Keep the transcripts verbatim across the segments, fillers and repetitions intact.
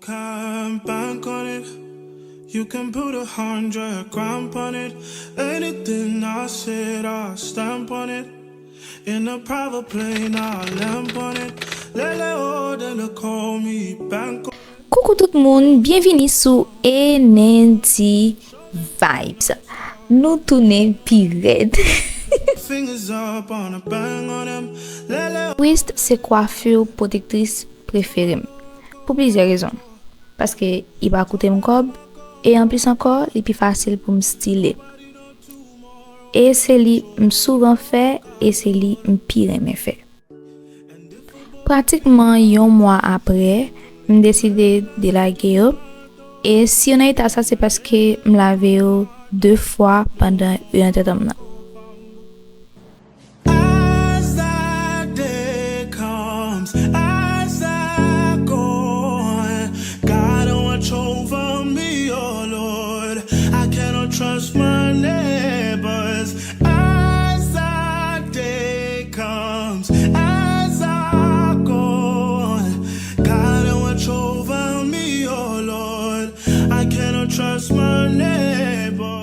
Can bank on it. You can put a hundred grand on it. Anything I said, I stamp on it. In a private plane, I lamp on it. Lele o, they call me bank. Koukou tout moun, byenvini sou N N D Vibes. Nou tounen pi rèd. Fingers up on a bang on them. Lele. Twist se kwafi pwotektris prefere m, pou plizyè rezon. Paske li pa koute m kòb, e anplis ankò, li pi fasil pou m style. E se li m souvan fè, e se li m pi renmen fè. Pratikman yon mwa apre, m deside delage yo. E si yo nan eta sa, se paske m lave yo de fwa pandan yo nan tèt an m nan. As the day comes, as I go, God watch over me, oh Lord. I cannot trust my neighbors. As the day comes, as I go, God watch over me, oh Lord. I cannot trust my neighbor.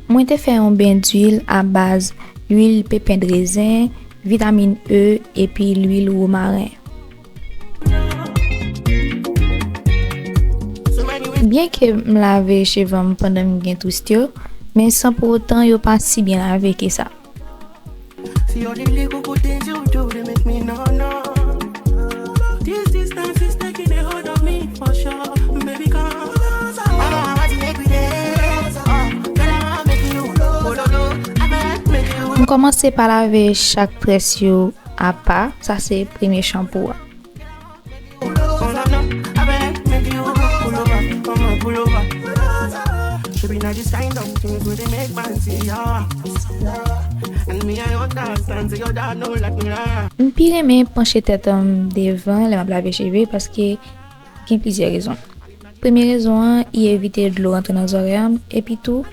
Mwen te fè yon ben dwil a baz lwil pepen drezen, vitamin E epi lwil womaren. Byenke m lave cheve m pandan m gen twist yo, men san pou otan yo pa si byen lave ke sa. See all the little good things you do, they make me no, no. This distance is taking a hold of me for sure. Baby, come closer. I want to make we dance. Uh, girl, I want make you go, go, go. I want make you. M kòmanse pa lave chak très yo apa, sa se premye chanpou a. M pi renmen panche tèt an m devan lè m ap lave cheve paske gen plizyè rezon. Premye rezon an, li evite dlo rantre nan zòrèy an, epi tou,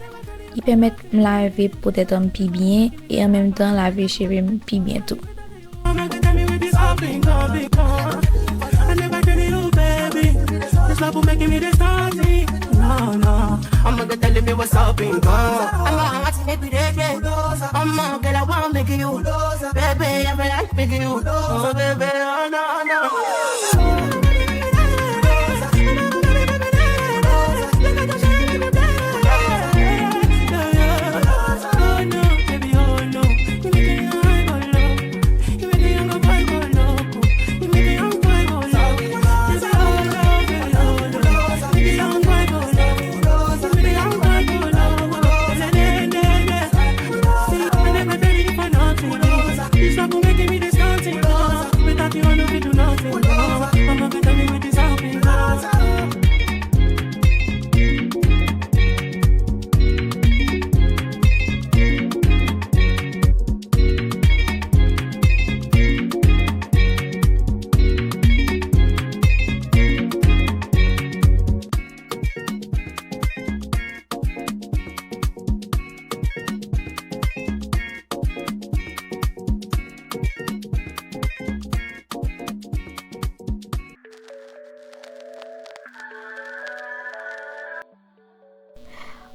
li pèmèt m lave po tèt an m pi byen e an menm tan lave cheve m pi byen tou. I'ma go tell me what's up and go. I'ma ask make we dey, dey. I'ma girl, I wanna make you, baby, I feel like make you, oh baby, oh no, no.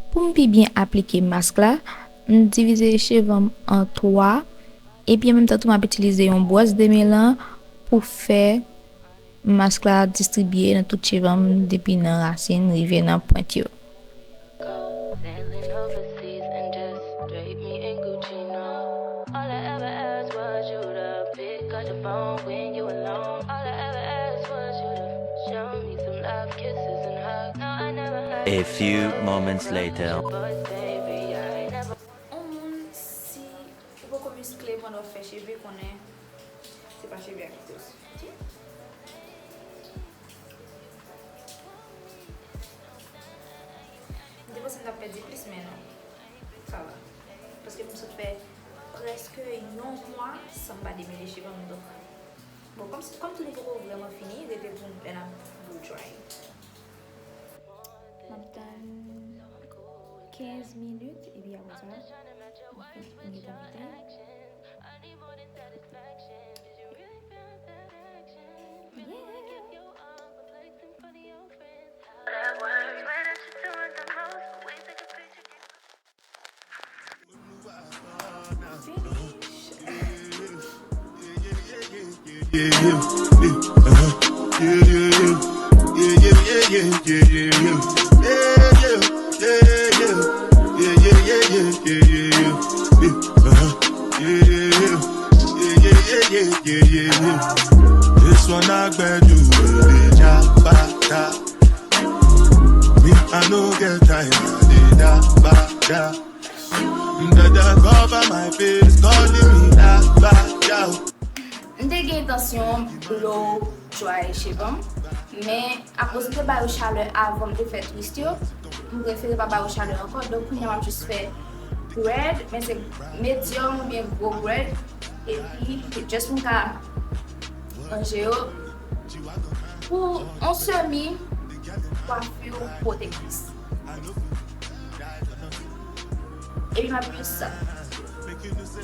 Pou m pi byen aplike mask la, m divize cheve m an twa, epi an menm tan tou m ap itilize yon bwòs demelan pou fè mask la distribye nan tout cheve m depi nan rasin rive nan pwent yo. Sailing overseas and just drape me in Gucci, no. All I ever asked was you to pick up the phone when you alone. All I ever asked was you to show me some love, kisses and hugs. No, I never had. A few moments later. But baby, I never. On moun, si ou poko miskle pandan w fè cheve, konnen se pa cheve a ki koz. M te panse m t ap pèdi plis, men non. Sa va. Paske m sot fè prèske yon mwa san m pa demele cheve m, donk. Bon, kòm, kòm tou li poko vrèman fini, rete pou lè n ap blow dry. M ap tann kenz minit, epi apre sa, m gentan mete. This one I beg you, really, jabata. Me, I no get time, I dey da ba da. Dada cover my face, calling me da ba da. M te gen entansyon blow dry cheve m, men akoz m te ba yo chalè avan m te fè twist yo, m prefere pa ba yo chalè ankò. Donk, kounye a m ap jis fè braid, men se medium oubyen gwo braid. Epi, just pou m ka ranje yo pou yon semi kwafi pwotektris. Epi m ap jis sa.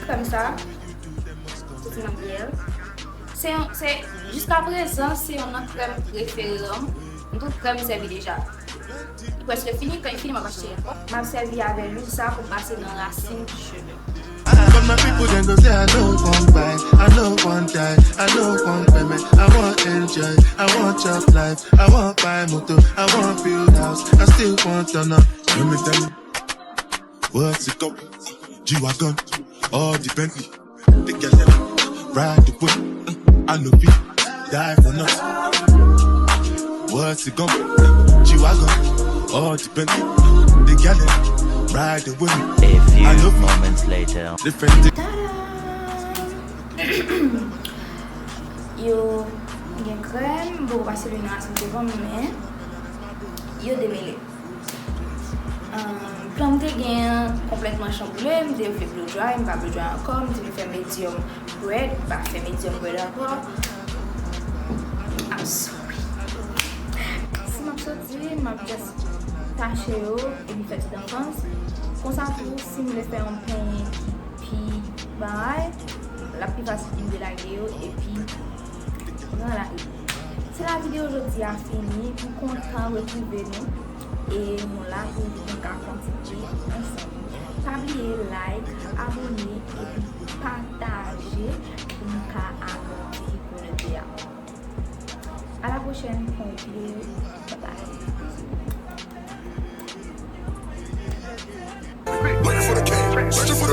Kòm sa, soti nan byèl. Se yon, se, jiskaprezan, se yon nan krèm prefere m. M tout krèm m sèvi deja. Li prèske fini, kan li fini, m ap achte ankò. M ap sèvi avè lwil sa pou m pase nan rasin cheve. But my people dem go say I no wan buy, I no wan die, I no wan payment, I wan enjoy, I wan chop life, I wan buy motor, I wan build house, I still wan turn up. Let me tell you, what's it called? G-Wagon, all the Bentley, the girl dem ride the whip, I no fit die for nothing. What's it called? G-Wagon, all the Bentley, the girl dem ride the whip, A I few no fit moments later. different. Tada! Yo gen krèm, m poko pase lwil nan rasin cheve m, men yo demele. Ahn, plan m te gen an konplètman chanboule, m te vle blow dry, m pa blow dry ankò, m te vle fè medium braid, m pa fè medium braid ankò. I'm sorry. Si m ap soti, m ap just tache yo, epi fè ti dangans. Konsa tou, si m vle fè yon penyen ki pi bagay, l ap pi fasil pou m delage yo, epi pran lari. Se la videyo jodi a fini. M kontan retwouve nou. E nou la pou nou ka kontinye ansanm. Pa bliye like, abòne, epi pataje pou nou ka agrandi kominote a. A la pwochèn pou yon videyo. Bye bye. Waiting for the cash.